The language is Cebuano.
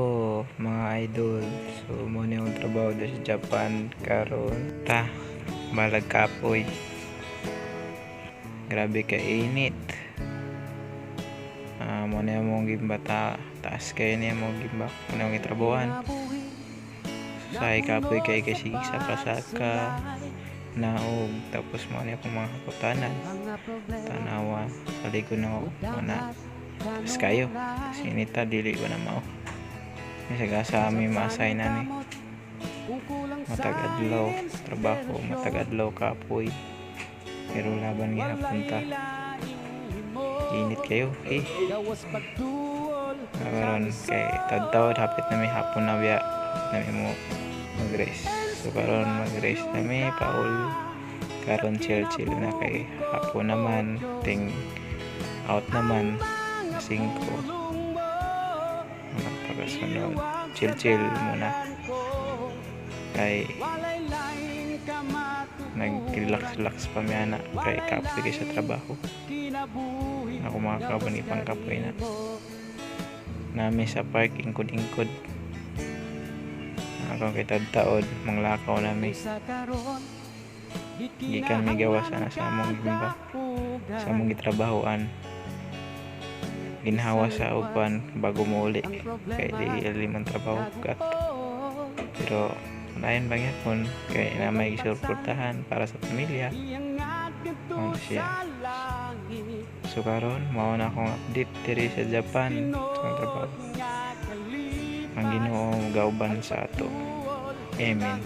Hello, mga idol. So mo ni akong trabaho diri sa Japan karon. Ta balag kapoy. Grabe ka init. Ah, mo ni among gimbata, taas kayo ni among gimba, mo ni among gitrabahoan. Sahay kapoy kay kay sige saka-saka naog, tapos mo ni akong mga hakutanan. Tanawa sa likod nako na taas kayo. Tapos inita dili ba na mao. Bisag asa mi ma-assign na ni. Matag adlaw trabaho, matag adlaw kapoy. Pero laban gihapon ta. Init kayo eh. Karon kay tadtawd hapit na mi, hapon na biya na mi mo mag-rest. So karon mag-rest na mi paul. Karon chill chill na kay hapon naman ting out naman 5. Ano pagkasunod, chill chill muna kay nag-relax relax pa mi ana kay kapoy kay sa trabaho. Ako mga kaban ipang kapoy na nami sa park, ingkod-ingkod ako kay taod manglakaw nami gikan mi gawas ana sa among gimba, sa among gitrabahoan. Ginhawa sa uban bago mouli kay di man trabaho kat, pero lain ba gyapon kay na may gisuportahan para sa pamilya mao na siya. So karon mao na akong update diri sa Japan sa trabaho. Ang Ginoo gauban sa ato. Amen.